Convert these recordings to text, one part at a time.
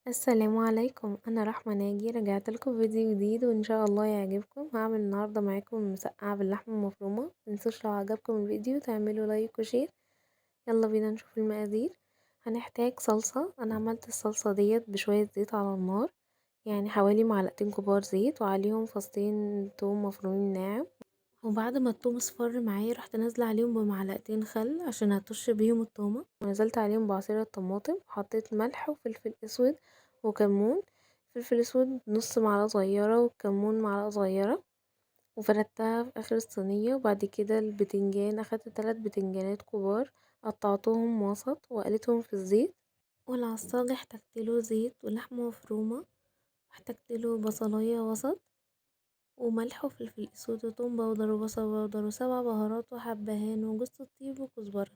السلام عليكم، انا رحمة ناجي، رجعت لكم فيديو جديد وان شاء الله يعجبكم. هعمل النهارده معاكم مسقعه باللحمه المفرومه. متنسوش لو عجبكم الفيديو تعملوا like و share. يلا بينا نشوف المقادير. هنحتاج صلصه. انا عملت الصلصه ديت بشويه زيت على النار، يعني حوالي معلقتين كبار زيت، وعليهم فصين توم مفرومين ناعم. وبعد ما التوم اصفر معايا رحت نازله عليهم بمعلقتين خل عشان هطش بيهم التومه، ونزلت عليهم بعصير الطماطم، وحطيت ملح وفلفل اسود وكمون. فلفل اسود نص معلقه صغيره وكمون معلقه صغيره، وفردتها في اخر الصينيه. وبعد كده البتنجان، اخدت 3 بتنجانات كبار قطعتهم وسط وقليتهم في الزيت. والعصاج احتجت له زيت ولحمه مفرومه، احتجت له بصلايه وسط وملح وفلفل اسود وتوم powder وبصل powder و7 بهارات وحبهان وجوز الطيب وكزبره.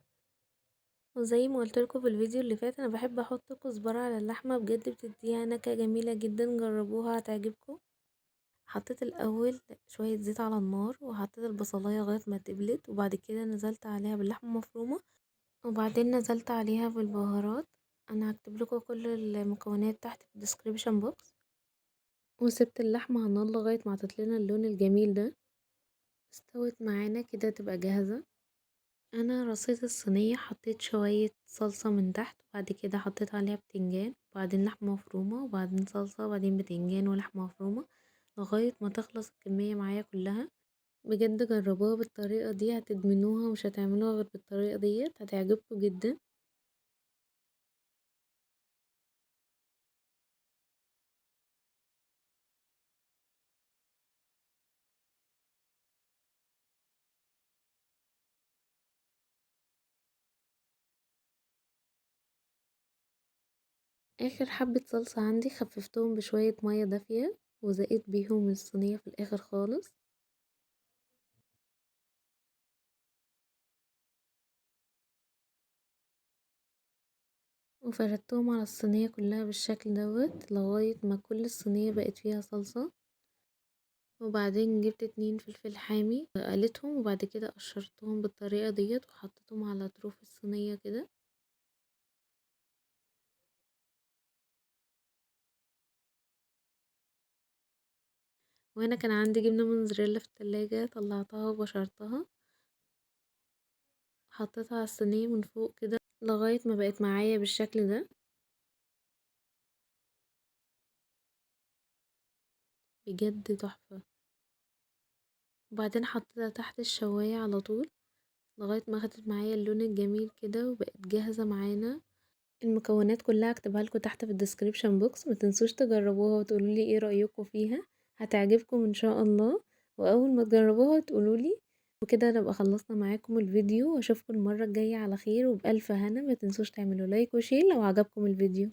وزي ما قلت لكم في الفيديو اللي فات، انا بحب احط كزبره على اللحمه، بجد بتديها نكهه جميله جدا، جربوها هتعجبكم. حطيت الاول شويه زيت على النار وحطيت البصلايه لغايه ما تقبلت، وبعد كده نزلت عليها باللحمه المفرومه، وبعدين نزلت عليها بالبهارات. انا هكتب لكم كل المكونات تحت في ال description box. وسبت اللحمه على النار لغايه ما عطت لنا اللون الجميل ده، استوت معانا كده تبقى جاهزه. انا رصيت الصينيه، حطيت شويه صلصه من تحت، وبعد كده حطيت عليها بتنجان، وبعدين لحمه مفرومه، وبعدين صلصه، وبعدين بتنجان ولحمه مفرومه، لغايه ما تخلص الكميه معايا كلها. بجد جربوها بالطريقه دي، هتدمنوها ومش هتعملوها غير بالطريقه ديت، هتعجبكم جدا. اخر حبة صلصة عندي خففتهم بشوية مية دافية وزقيت بيهم الصينية في الاخر خالص. وفردتهم على الصينية كلها بالشكل دوت لغاية ما كل الصينية بقت فيها صلصة. وبعدين جبت 2 فلفل حامي قليتهم، وبعد كده قشرتهم بالطريقة ديت وحطيتهم على طروف الصينية كده. وهنا كان عندي جبنة موتزاريلا في التلاجة، طلعتها وبشرتها، حطيتها على الصينية من فوق كده لغاية ما بقت معايا بالشكل ده. بجد تحفة. وبعدين حطيتها تحت الشواية على طول لغاية ما اخدت معايا اللون الجميل كده وبقت جاهزة معانا. المكونات كلها هكتبها لكم تحت في ال description box، ما تنسوش تجربوها وتقولوا لي ايه رأيكم فيها، هتعجبكم ان شاء الله. واول ما تجربوها تقولوا لي. وكده نبقى خلصنا معاكم الفيديو، واشوفكم المرة الجاية على خير وبألف هنا. ما تنسوش تعملوا like و share لو عجبكم الفيديو.